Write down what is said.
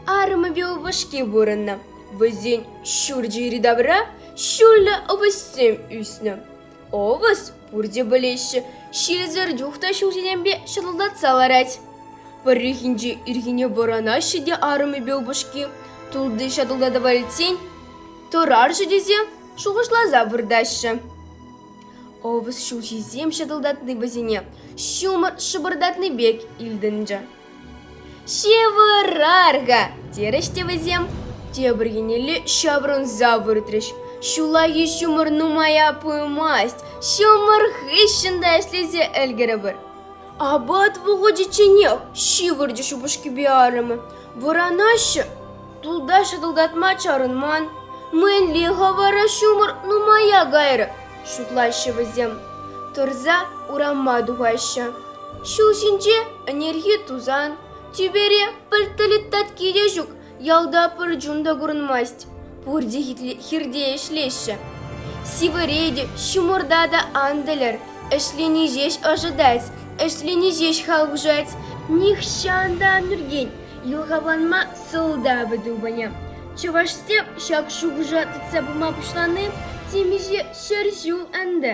арӑмӗпе упӑшки пурӑннӑ. Вӗсен ҫурчӗ йӗри-тавра ҫӳллӗ ӑвӑссем ӳснӗ. Ӑвӑс, пурте пӗлеҫҫӗ, ҫилсӗр чух та ҫулсемпе ҫӑтӑлтатса ларать. Пӗррехинче ирхине вӑранаҫҫӗ те арӑмӗпе упӑшки тулти ҫатӑлтатӑва илтсен тӑрарҫӑ тесе шухӑшласа выртаҫҫӗ. Ӑвӑс ҫулҫисем ҫатӑлтатни вӗсене ҫумӑр шӑпӑртатни пек илтӗнчӗ. «Ҫывӑрар-ха!» терӗҫ те вӗсем, тепӗр еннелле ҫаврӑнса выртрӗҫ. Ҫуллахи ҫумӑр нумая пымасть, ҫумӑр хыҫҫӑн та ӗҫлесе ӗлкӗрӗпӗр. Апат вӑхӑчӗчченех ҫывӑрчӗҫ упӑшкипе арӑмӗ. Вӑранаҫҫӗ, тулта ҫатӑлтатма чарӑнман. Мӗнле-ха вара ҫумӑр нумая кайрӗ, шутлаҫҫӗ вӗсем. Тӑрса урама тухаҫҫӗ. Ҫул ҫинче ӗнерхи тусан, тӳпере пӗлтӗлет татки те ҫук, ялта пӗр чун та курӑнмасть. Пурте хирте ӗҫлеҫҫӗ. Сивӗре те, ҫумӑрта та ан тӗлӗр. Ӗҫлени ҫеҫ ӑшӑтать, ӗҫлени ҫеҫ хал хушать. Нихҫан та ан ӳркен, юлхавланма сӑлтавӗ тупӑнӗ. Чӑвашсем ҫак шухӑша тытса пыма пуҫлани темиҫе ҫӗр ҫул ӗнтӗ.